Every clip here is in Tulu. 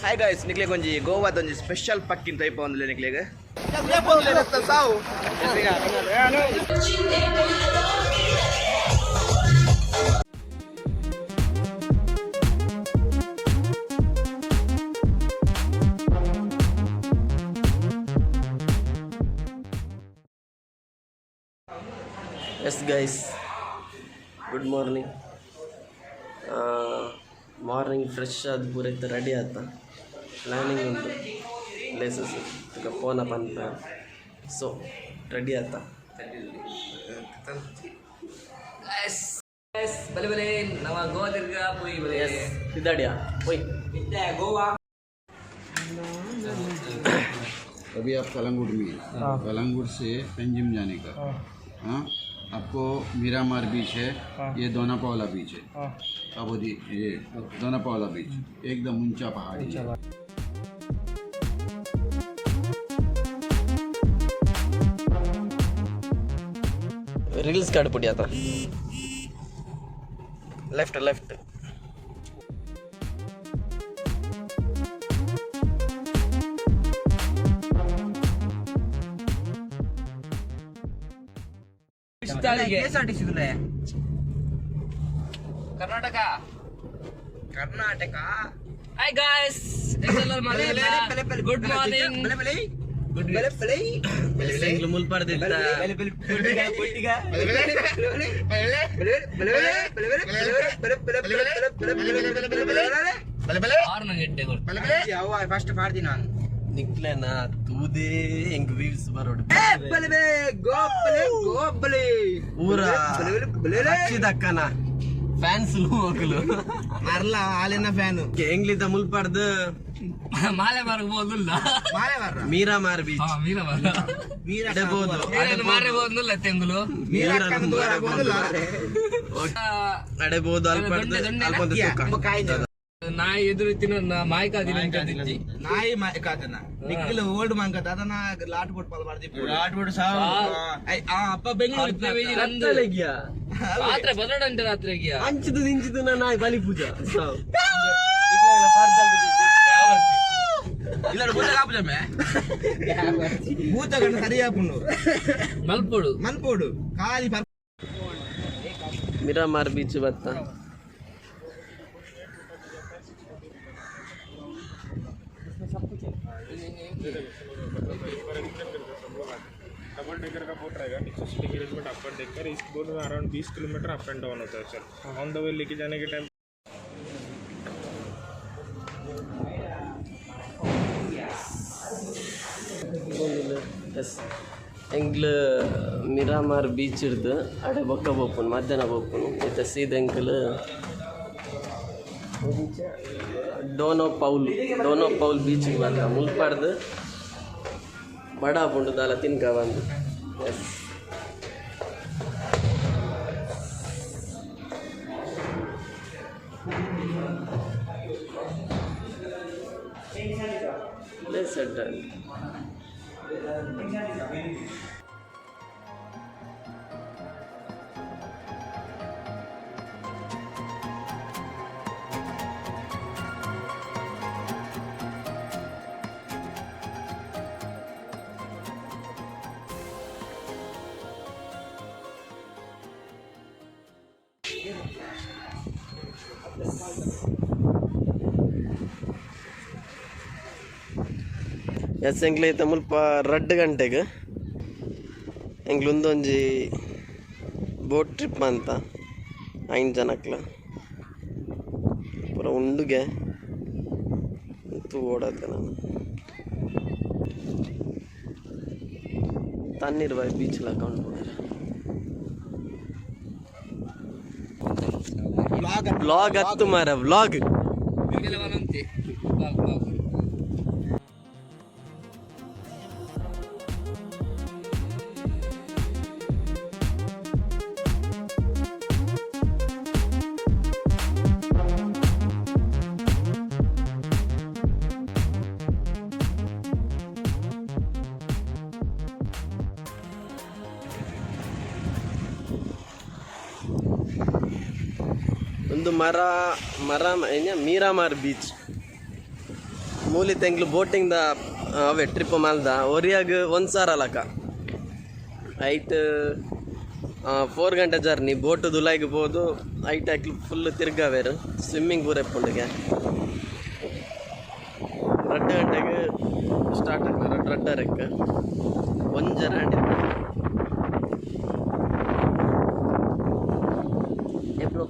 ಹಾಯ್ ಗಾಯ್ಸ್, ನಿಕ್ಲೆಗ್ ಒಂಜಿ ಗೋವಾದ ಒಂಜಿ ಸ್ಪೆಷಲ್ ಪಕ್ಕಿನ ಟೈಪ್ ಒಂದಿಲ್ಲ ನಿಕ್ಲೆಗ್. ಸಾವು. Yes guys, good morning. Morning fresh ಆದ್ ಪೂರ ಇತ್ತೆ ರೆಡಿ ಆತ. ಪ್ಲ್ಯಾನಿಂಗ್ ಉಂಟು ಪ್ಲೇಸಸ್ ತುಕ ಪೋನ ಪನ್ಪ. ಸೊ ರೆಡಿ ಆತ. ಬಲೆ ಬಲೆ, ನಮ್ಮ ಗೋವಾ ತಿರ್ಗಾ ಪೋಯಿ ಬಲೆ. ಎಸ್, ಇದ್ದಾಡಿಯಾ ಓಯ್. ಗೋವಾ. अभी आप कलंगुट में हैं। कलंगुट से पंजिम जाने का, हाँ, आपको मीरामार बीच है, ये दोना पावला बीच है। अब ये दोना पावला बीच एकदम ऊंचा पहाड़ी है। ರೀಲ್ಸ್ ಕಾರ್ಡ್ ಪುಡಿ ಆತ. Left left. Karnataka, Karnataka. Hi guys, good morning. ಮುಲ್ಪಡ್ದಿತ್ತ. ಫಸ್ಟ್ ಮಾಡ್ದಿ ನಾನು. ನಿಕ್ಲೆನ ತೂದೇ ಎಂಕ್ ವ್ಯೂಸ್ ಬರೋಡು. ಊರ ರಕ್ಷಿತಕ್ಕನ ಫ್ಯಾನ್ಸ್ ಹೋಗಲು. ಮರ್ಲ ಹಾಲಿನ ಫ್ಯಾನ್. ಎಂಗ್ಲಿದ್ದ ಮುಲ್ಪಡ್ದು ಮಾಲೆ ಮಾರ್ಬೋದಿಲ್ಲ. ಮಾಲೆ ಬರ್ರ. ಮೀರಾಮಾರ್ ಬೀಚ್. ಮೀನ ಅಡೆಬೋದು. ಮಾರಬಹುದು ತೆಂಗುಲು. ಅಡೆಬೋದು ಅಲ್ಪಡ್ದು ಅಲ್ಪೊಂದು ತೂಕ. ನಾಯಿ ಎದುರು ತಿನ್ನೋ ಮಾಯ್ಕಾದಿಲ್ಲ ಅಂತ ತಿಂಚಿ. ನಾಯಿ ಕಾತನ ನಿಖಿಲ್ ಓಲ್ಡ್ ಮಂಕ ಅದನ್ನ ಲಾಟ್ ಬೋಟ್ ಪಾಲ್ ಮಾಡ್ದಿ ಲಾಟ್ ಬೋಟ್ ಸಾವು. ಅಪ್ಪ ಬೆಂಗಳೂರು. ಕತ್ತಲೆಗ್ಯಾ? ರಾತ್ರಿ ಬದಡಂಟೆ ರಾತ್ರಿಗೆ. ಅಂಚಿದು ಇಂಚಿದು ನಾಯಿ ಬಲಿ ಪೂಜಾ ಸಾವು. ಇಲ್ಲ, ಭೂತ ಕಾಪುಜಮ್ಮೆ ಭೂತ ಗಂಡ ಸರಿಯಾಪುಂಡು. ಮಲ್ಪೋಡು. ಮನ್ಪೋಡು ಖಾಲಿ. ಮಿರಾಮಾರ್ ಬೀಚ್ ಬತ್ತ. डबल डेकर का बोट रहेगा नीचे सिटी के में। अपर डेकर इस बोट में around 20 kilometre up and down होता है सर। ऑन the way लेके जाने के टाइम ಎಸ್, ಎಂಗ್ಲ ಮಿರಾಮಾರ್ ಬೀಚ್ ಇರ್ದು ಅಡೆ ಬೊಕ್ಕ ಬೋಪುನು, ಮಧ್ಯಾಹ್ನ ಬೋಪುನು. ಇತ್ತೆ ಸೀದ ಎಂಕಲ್ ಡೋನೋ ಪೌಲ್, ಡೋನೋ ಪೌಲ್ ಬೀಚಿಗೆ ಬತ್ತ. ಮುಲ್ಪಡ್ದು ಬಡ ಪುಂಡು ದಾಲ ತಿನ್ಕ ಬಂದು. ಎಸ್. Place set. ಎಸ್, ಎಂಕ್ಲೆ ಇತ್ತ ಮುಲ್ಪ ರಡ್ಡ್ ಗಂಟೆಗೆ ಎಂಕ್ಲು ಉಂದೊಂಜಿ ಬೋಟ್ ಟ್ರಿಪ್ ಅಂತ. ಐನ್ ಜನಕ್ಲ ಪೂರ ಉಂಡುಗೆ ತೂ ಓಡಾತ. ನಾನು ತಣ್ಣೀರ್ ಬಾಯ್ ಬೀಚ್ ಲಾಕೊಂಡು. ವ್ಲಾಗ್ ಹತ್ತು ಮಾರ ವ್ಲಾಗ್. ಬ್ಲಾಗ್. ಒಂದು ಮರ ಮರ ಏನ ಮೀರಾಮಾರ್ ಬೀಚ್. ಮೂಲಿ ತೆಂಗ್ಲು ಬೋಟಿಂಗ್ ದ ಅವೇ ಟ್ರಿಪ್ ಮಲ್ದ ಒರಿಯಾಗ ಒಂದು ಸಾರ ಲಕ ಐಟ್ 4 ಗಂಟೆ ಜರ್ನಿ ಬೋಟ್ ದುಲಾಯಿಗೆ ಪೋದು ಐಟ್ ಆಕ್ಲು ಫುಲ್ ತಿರ್ಗಾವೇರು ಸ್ವಿಮ್ಮಿಂಗ್ ಪೂರ ಎಪ್ಪುಂಡುಗೆ 2 ಗಂಟೆಗೆ ಸ್ಟಾರ್ಟ್ ಆಗ್ತದೆ ರಡ್ಡರಕ್ಕೆ ಒಂಜರ ಏ ಬ್ರೋ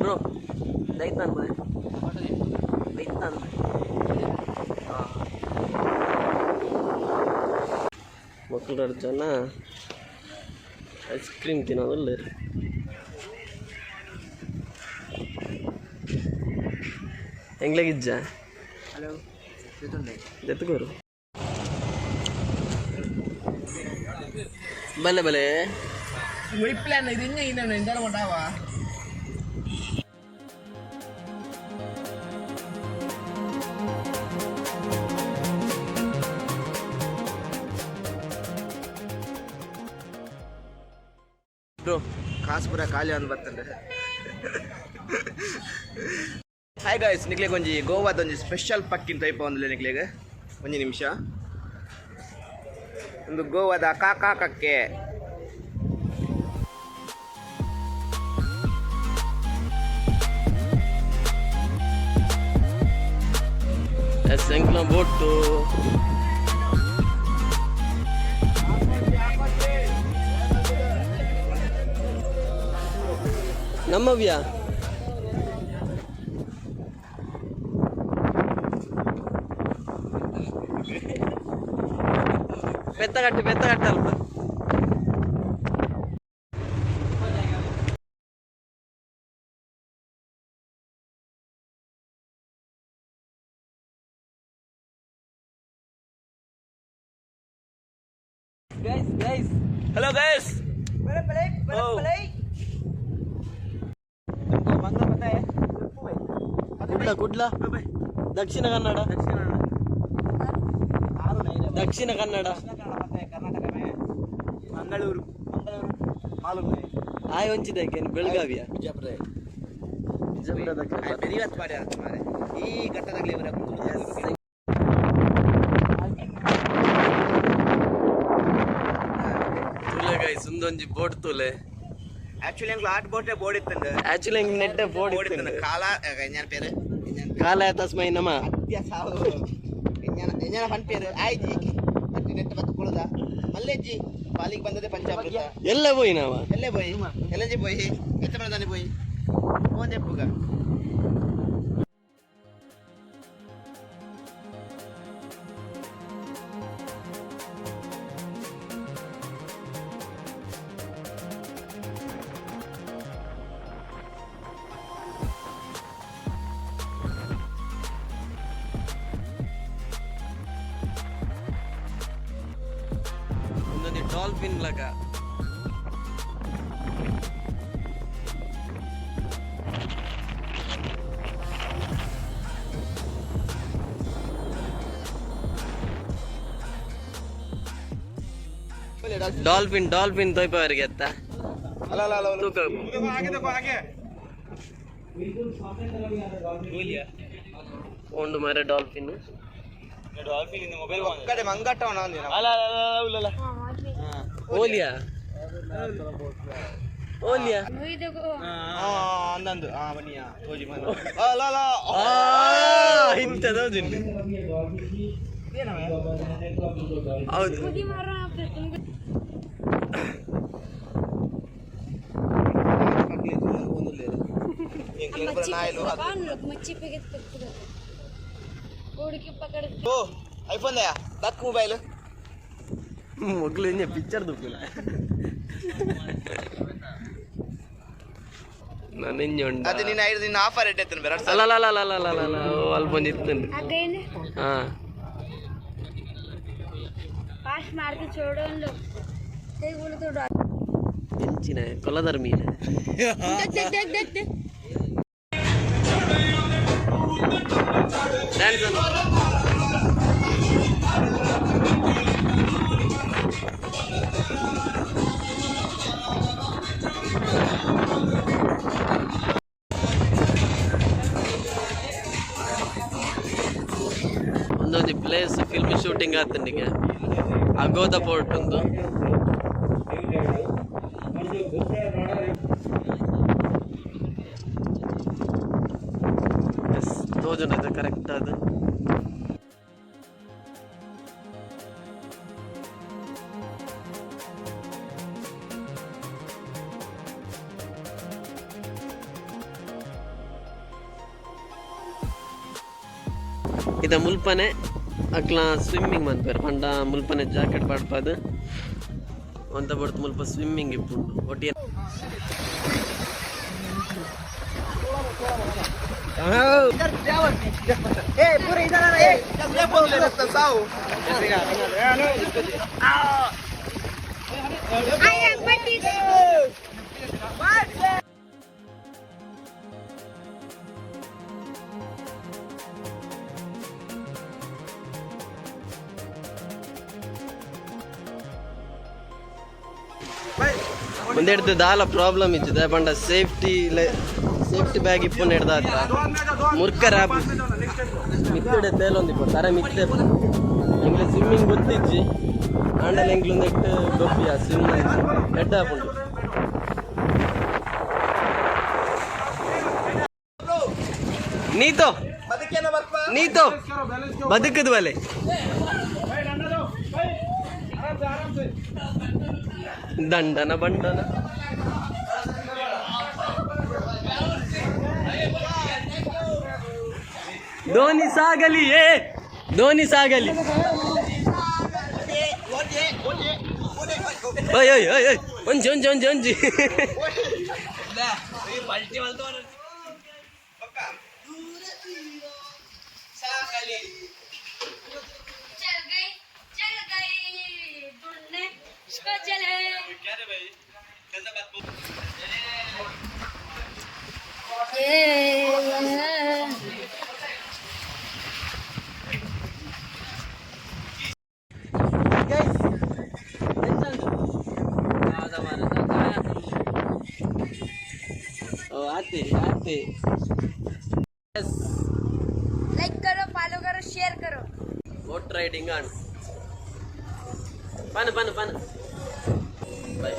ಬ್ರೋ ದೈತಾನ್ ಬಾಯ್ ದೈತಾನ್. ಮಕ್ಕಳು ಜನ ಐಸ್ ಕ್ರೀಮ್ ತಿನ್ನೋದಿಲ್ಲ ರೀ. ಎಂಗ್ಲಾಗಿಜ್ಜ ಹಲೋ. ದೆತ್ತಗೋರು ಬಲೆ ಬಲೆ. ಪ್ಲಾನ್ ಇದು ಇನ್ನೂ ಇಂದಾರ ಕೊಟ್ಟಾವ. ಬ್ರೋ ಕಾಸು ಪೂರ ಖಾಲಿ ಅಂದ್ ಬರ್ತಂಡೆ. ಹಾಯ್ ಗಾಯ್ಸ್, ನಿಕ್ಲೆಗ್ ಒಂಜಿ ಗೋವಾದ ಒಂಜಿ ಸ್ಪೆಷಲ್ ಪಕ್ಕಿನ ಟೈಪ್ ಒಂದಿಲ್ಲ ನಿಕ್ಲೆಗ್. ಒಂಜಿ ನಿಮಿಷ. ಒಂದು ಗೋವಾದ ಕಾಕಾ ಕಕ್ಕೆ. S ಎಂಕ್ಲ boat ನಮ್ಮವ್ಯಾ. ಬೆತ್ತಗಟ್ಟೆ ಬೆತ್ತಗಟ್ಟೆ ಅಲ್ಪ. Guys guys. Hello guys. Kudla Kudla Dakshina Kannada Dakshina Kannada. Mangaluru Mangaluru ಮಾಲೂಮ್. ಆಯ್ ಒಂಚಿದಕ್ಕೆ ಬೆಳಗಾವಿಯ. ಬಿಜಾಪುರ. ಬಿಜಾಪುರದ. ಬೆರಿವತ್ ಮಾಡಿ ಮಾರೆ ಈ ಘಟ್ಟದಾಗಲಿ ಇವರ. ತೂಲೆ ಗೈಸ್, ಒಂದೊಂಜಿ ಬೋಟ್ ತೂಲೆ. ಆಕ್ಚುಲಿ ಎಂಗ್ಲ ಆಟ್ ಬೋಟೆ ಬೋರ್ಡ್ ಇತ್ತಂಡು. ಆಕ್ಚುಲಿ ಎಂಗ್ ನೆಟ್ಟೆ ಬೋರ್ಡ್ ಬೋರ್ಡ್ ಇತ್ತಂಡು. ಇತ್ತಂಡು ಕಾಲ ಎಂಜಾನ പേര്? ಕಾಲ ತಸ್ಮೈ ನಮ. ಸಾವು ಎಂಜಾನ ಎಂಜಾನ ಫನ್ പേര് ಆಯ್ಜಿ ಮತ್ತೆ ನೆಟ್ಟ ಬತ್ತು ಕುಳುದ ಮಲ್ಲೆಜ್ಜಿ ಪಾಲಿಗೆ ಬಂದದೆ ಪಂಚಾಮೃತ. ಎಲ್ಲ ಪೋಯಿ ನಾವ. ಎಲ್ಲೇ ಪೋಯಿ ಎಲ್ಲಂಜಿ ಪೋಯಿ ಎತ್ತ ಮನೆ ಪೋಯಿ ಒಂದೇ ಪೂಗ. ಒಂದೊಂದು ಡಾಲ್ಫಿನ್ ಲಕ. ಡಾಲ್ಫಿನ್ ಡಾಲ್ಫಿನ್ ತೋಯ್ಪವರಿಗೆ ಅತ್ತ. ಅಲ್ಲ ಅಲ್ಲ ಅಲ್ಲ. ತೂಕ. ಉಂಡು ಮಾರೆ ಡಾಲ್ಫಿನ್. ಕಡೆ ಮಂಗಟ್ಟವನ. ಓಲಿಯಾ ಓಲಿಯಾ. ಅಂದಂದು ಆ ಬನ್ನಿಯಾ ತೋಜಿ ಮನ ಅಲ್ಲ ಅಲ್ಲ. ಇಂಥದ್ದು ಹೌದು. मच्छी पे उड़ के पकड़. ಓ ಐಫೋನ್ ದಯಾ ದಕ್ ಮೊಬೈಲ್. ಮೊಗ್ಲು ಇಂಜ ಪಿಕ್ಚರ್ ದುಪ್ಪುಲ ನಾನು ಇಂಜ ಉಂಡ. ಅದು ನಿನ್ನ ಐದು ನಿನ್ನ ಆಫರ್ ಎಡ್ಡೆ ಎತ್ತನ ಬೇರೆ. ಅಲ್ಲ ಅಲ್ಲ ಅಲ್ಲ ಅಲ್ಲ ಅಲ್ಲ ಅಲ್ಲ, ಓ ಅಲ್ಪ ಒಂಜಿ ಇತ್ತುಂಡು. आ गए ने. ಹಾ. पास मार के छोड़ो उन लोग देख बोले तो डर. ಎಂಚಿನ ಕೊಲದರ್ ಮೀನು. देख देख देख देख देख. ಡ್ಯಾನ್ಸ್. ಫಿಲ್ಮ್ ಶೂಟಿಂಗ್ ಆತಂಡಿಗೆ ಅಗೋದ ಪೋರ್ಟ್ ಒಂದು ಎಸ್ ತೋಜುಂಡು ಕರೆಕ್ಟ್ ಅದು ಇದ ಮುಲ್ಪನೆ ಅಕ್ಲ ಸ್ವಿಮ್ಮಿಂಗ್ ಮನ್ಪೇರು ಪಂಡ ಮುಲ್ಪನೆ ಜಾಕೆಟ್ ಪಾಡ್ಪಾದು ಒಂತ ಬಡ್ತು ಮುಲ್ಪ ಸ್ವಿಮ್ಮಿಂಗ್ ಇಪ್ಪುಂಡು ಒಟ್ಟಿಗೆ I am British. ಒಂದೆಡ್ದು ದಾಲ ಪ್ರಾಬ್ಲಮ್ ಇಜ್ಜಿದೆ ಪಂಡ ಸೇಫ್ಟಿ ಸೇಫ್ಟಿ ಬ್ಯಾಗ್ ಇಪ್ಪುನ ಹಿಡ್ದಾತ ಮುರ್ಕರ ಮಿತ್ತಡೆ ತೇಲೊಂದಿಪ್ಪ ತರೆ ಮಿತ್ತೆ ಎಂಗ್ಲೆ ಸ್ವಿಮ್ಮಿಂಗ್ ಗೊತ್ತಿಜ್ಜಿ ಆಂಡಲ ಎಂಗ್ಲೊಂದೆಟ್ಟು ಗೊಬ್ಬಿಯ ಸ್ವಿಮ್ ಹೆಡ್ ಆಪುಂಡು ನೀತೋ ನೀತೋ ಬದುಕದು ಬಲೆ ದಂಡನ ಬಂಡನ ಧೋನಿ ಸಾಗಲಿ ಏ ಧೋನಿ ಸಾಗಲಿ ಓಯ್ ಓಯ್ ಓಯ್ ಓಯ್ ಒಂಜಿ ಒಂಜಿ ಒಂಜಿ ಒಂಜಿ चल गई ढूंढने इसको चले। ಓ ಆತೆ ಆತೆ ಎಸ್ लाइक करो, फॉलो करो, शेयर करो। ಬೋಟ್ ರೈಡಿಂಗ್ ಆನ್ ಪನ ಪನ ಪನ ಬೈ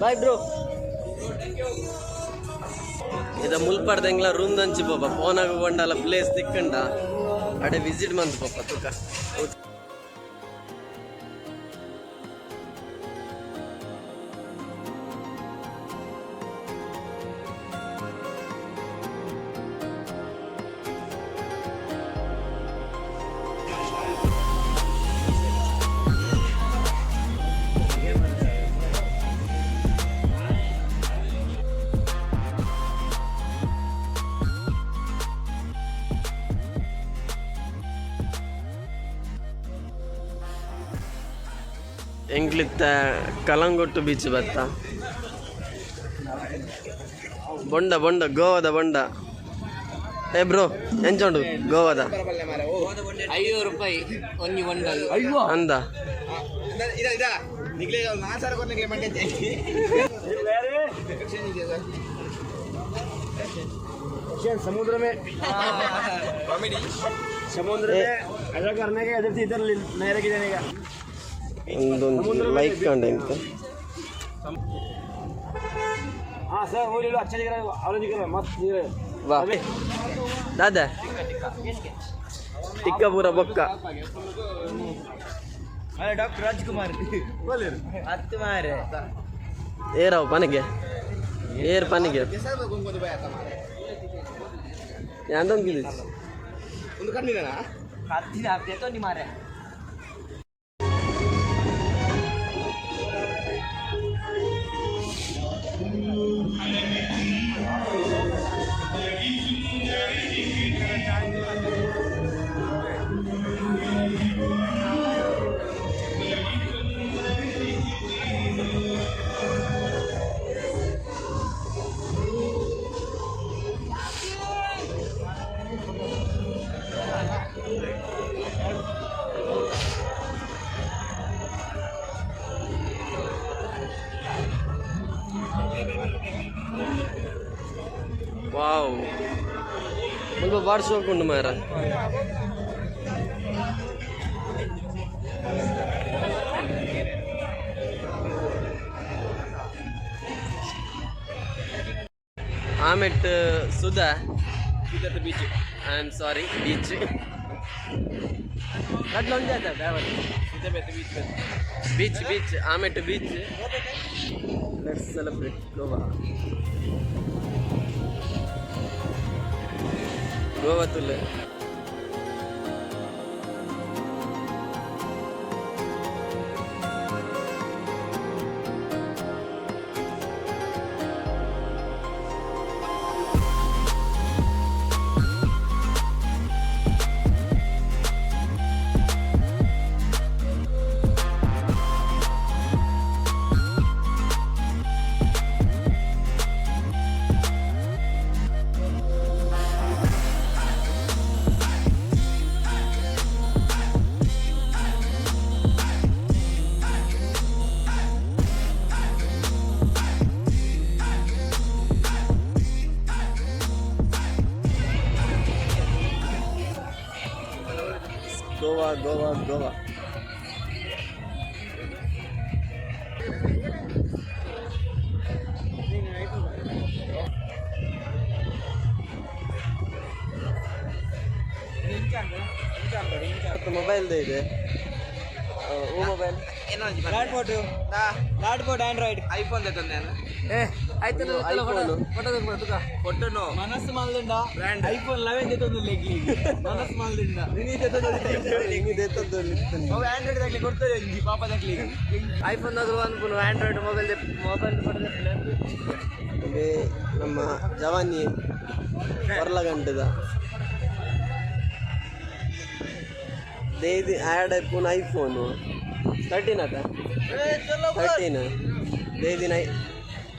ಬಾಯ್ ಬ್ರೋ. ಇದ ಮುಲ್ಪರ್ದಂಗ್ಲ ರೂಮ್ ದಂಚಿ ಪಾಪ ಫೋನಾಗ ಕೊಂಡಲ್ಲ ಪ್ಲೇಸ್ ತಿಕ್ಕಂಡ ಅಡೆ ವಿಸಿಟ್ ಮಂತ್ ಪಾಪ ತುಕ. ಎಂಗ್ಲಿತ್ತ ಕಲಂಗೊಟ್ಟು ಬೀಚ್ ಬತ್ತ ಬೊಂಡ ಬೊಂಡ ಗೋವಾದ ಬೊಂಡ. ಏ ಬ್ರೋ ಎಂಚುಂಡು ಗೋವಾದ? 5 ರೂಪಾಯಿ ಒಂಜಿ ಒಂಡಲ್. ಅಂದ समुद्र में समुद्र में ऐसा करने का, इधर से इधर नहर के जाने का। ಒಂದೊಂದು ಲೈಕ್ ಕಂಡ ಎಂತ. हाँ सर, वो ले लो, अच्छा दिख रहा है, ऑरेंज कलर मस्त दिख रहा है। ವಾ ದಾದಾ ಟಿಕ್ಕಪುರ ಬೊಕ್ಕ. अरे डॉक्टर राजकुमार बोले मारे. ಏರಾವ್ ಪನಗೆ ಏರ್ ಪನಗೆ ಯಾಂದೊಂದು. मारे. ವಾವ್. ಮುಲ್ಪ ಬಾರ್ ಶೋಕ್ ಉಂಡು ಮಾರ. ಆಮೆಟ್ Sudha beach. I am sorry, beach ಕಡ್ಲ ಒಂಜಿ ಆತ. ಬೀಚ್ ಬೀಚ್ ಆಮೆಟ್ beach. Let's celebrate Goa. Goa ತುಲೆ. ಗೋವಾ ಗೋವಾ ಗೋವಾ. ಮೊಬೈಲ್ ಇದೆ. ಓ ಮೊಬೈಲ್. ಲಾಡ್ ಬೋಟ್ ಆಂಡ್ರಾಯ್ಡ್ ಐಫೋನ್ ತಂದೆ. ಐಫೋನ್. ಮನಸ್ಸು ಮಲ್ದುಂಡ ಐಫೋನ್ 11 ಜೊತೆ ಲೆಗ್ಲಿ ಮನಸ್ಸು ಮಲ್ದುಂಡ. ಅವು ಆಂಡ್ರಾಯ್ಡ್ ತಗ್ಲಿ ಕೊಡ್ತಾರೆ ಇಂಜಿ ಪಾಪ ತಗ್ಲಿ. ಐಫೋನ್ ಅನ್ಪುನು ಆಂಡ್ರಾಯ್ಡ್ ಮೊಬೈಲ್ ಮೊಬೈಲ್. ಬೇ ನಮ್ಮ ಜವಾನಿ ಹೊರ್ಲಗಂಟದ ದೇದಿ ಆ್ಯಡ್ ಐಫೋನ್ ಐಫೋನು 13 ಅತ 13 ದೇದಿನ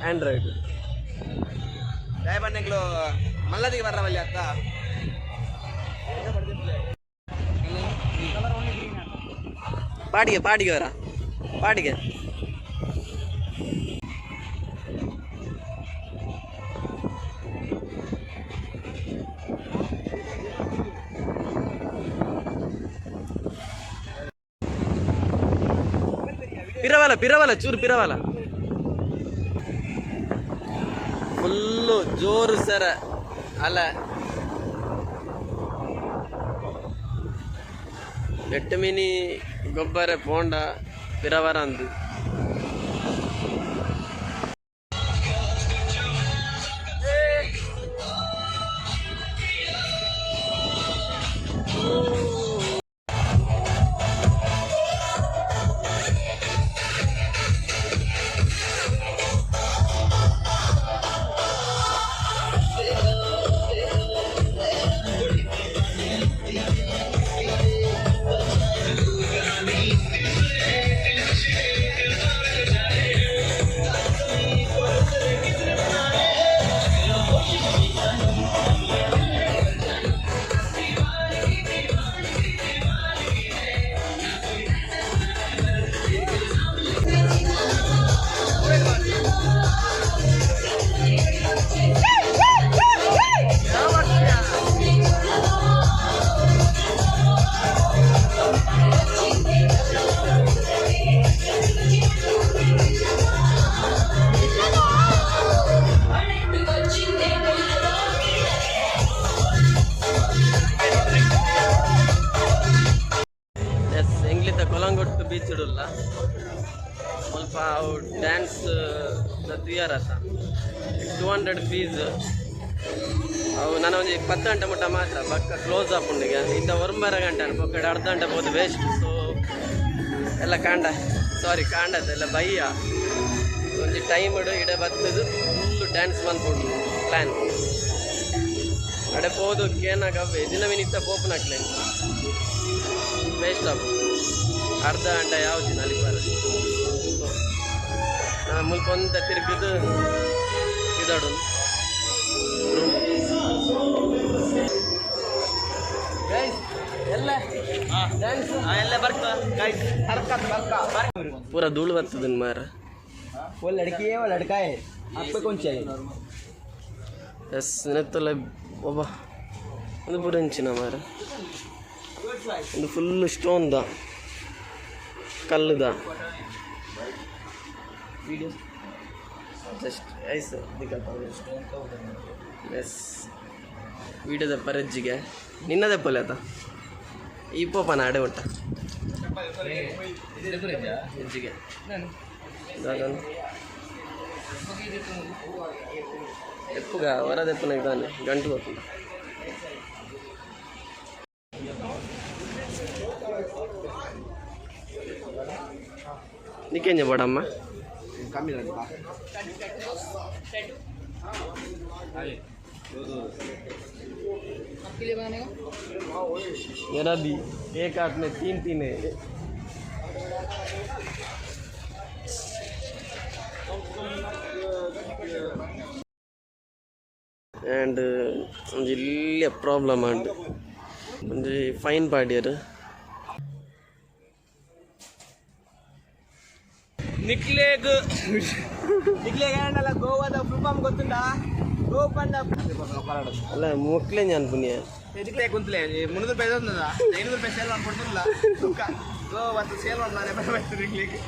ಆಂಡ್ರಾಯ್ಡ್. ದಯಬಣ್ಣಗಳು ಮಲ್ಲದಿಗೆ ಬರ್ರವಲ್ಲಿ ಅತ್ತ. ಪಾಡಿಗೆ ಪಾಡಿಗೆ ಅವರ ಪಾಡಿಗೆ. ಪಿರವಲ ಪಿರವಲ ಚೂರು ಪಿರವಲ. ಫುಲ್ಲು ಜೋರು ಸರ ಅಲ್ಲ. ಎಟ್ಟು ಮಿನಿ ಗೊಬ್ಬರ ಪೋಂಡ ಪಿರವರ ಅಂದು. ಎಸ್, ಎಂಗ್ಲಿತ ಕೊಲಂಗೊಟ್ಟು ಬೀಚ್ ಇಡುಲ್ಲ. ಸ್ವಲ್ಪ ಅವು ಡ್ಯಾನ್ಸ್ ತೂಯಾರತ್ತ. 200 ಫೀಸ್. ಅವು ನಾನು ಒಂಜಿ 10 ಗಂಟೆ ಮುಟ್ಟ ಮಾತ್ರ, ಬಕ್ಕ ಕ್ಲೋಸ್ ಆಪುಂಡಿಗೆ. ಇತ್ತ 9 ಗಂಟೆ ಬೊಕ್ಕ ಅರ್ಧ ಗಂಟೆ ಬೋದು ವೇಸ್ಟ್. ಸೊ ಎಲ್ಲ ಕಾಂಡ, ಸಾರಿ, ಕಾಂಡದ ಎಲ್ಲ ಬಯ್ಯ ಒಂಜಿ ಟೈಮ್ ಇಡು ಇಡೆ ಬತ್ತದು ಫುಲ್ಲು ಡ್ಯಾನ್ಸ್ ಮನ್ಪುಂಡು ಪ್ಲ್ಯಾನ್. ಅಡೆ ಪೋದು ಕೇನಾಗ ಅವ್ವೆ ದಿನ ಇತ್ತ ಪೋಪುನಕ್ಲೆ ವೇಸ್ಟ್ ಆಪು. ಅರ್ಧ ಗಂಟೆ ಯಾವ ದಿನ ಅಲಿಪಾರ. ಸೊ ನಾ ಮುಲ್ಪ ಒಂತ ತಿರುಗಿದು ಇದಾಡು ರೂಮ್ ಎಲ್ಲ ಡ್ಯಾನ್ಸ್ ಎಲ್ಲ ಬರ್ಕ ಗೈಸ್ ಹರ್ಕತ್ ಬರ್ಕ. ಪೂರ ಧೂಳು ಬರ್ತದೆ ಮಾರ. वो लड़की है, वो लड़का है, आपको कौन चाहिए? ಎಸ್, ನೆತ್ತಲ್ಲ. ಒಬ್ಬ ಒಂದು ಪೂರ ಇಂಚಿನ ಮಾರ ಒಂದು ಫುಲ್ ಸ್ಟೋನ್ the ಕಲ್ಲುದ ಜಸ್ಟ್ ಐಸ್ ಎಸ್ ವೀಡಿಯೋದ ಪರಜ್ಜಿಗೆ ನಿನ್ನದೇ ಪೊಲೆ ಆತ ಈ ಪೋಪನ ಅಡೆ ಉಂಟ ಹೆಜ್ಜಿಗೆ ದಾದನ ಎಪ್ಪುಗ ವರದೆಪ್ಪನ ಇದ್ದಾನೆ ಗಂಟು ಗೊತ್ತಿಲ್ಲ. ನಿಕ್ಕೆಂಜ ಬಡಮ್ಮ. ಕಮ್ಮಿ. मेरा भी एक हाथ में तीन तीन है। ಆ್ಯಂಡ್ ಒಂಜಿ ಇಲ್ಲಿಯ ಪ್ರಾಬ್ಲಮ್ ಆಂಡ್ ಒಂಜಿ ಫೈನ್ ಪಾಡ್ಯರ್. ನಿಕ್ಲೇಗ್ ನಿಕ್ಲೇಗ್ ಏನಲ್ಲ ಗೋವಾದ ಫುಲ್ ಫಾರ್ಮ್ ಗೊತ್ತುಂಟಾ? ಗೋ ಪಂಡ ಅಲ್ಲ ಮೊಕ್ಲೆ ഞാൻ ಪುಣ್ಯ. ನಿಕ್ಲೆ ಕುಂತ್ಲೆ 300 ರೂಪಾಯಿ 500 ರೂಪಾಯಿ ಸೇಲ್ ಮಾಡ್ಕೊಡ್ತಿಲ್ಲ. ಗೋವಾ ಸೇಲ್ ಮಾಡ್ಲಾನೆ ನಿಕ್ಲಿಗೆ.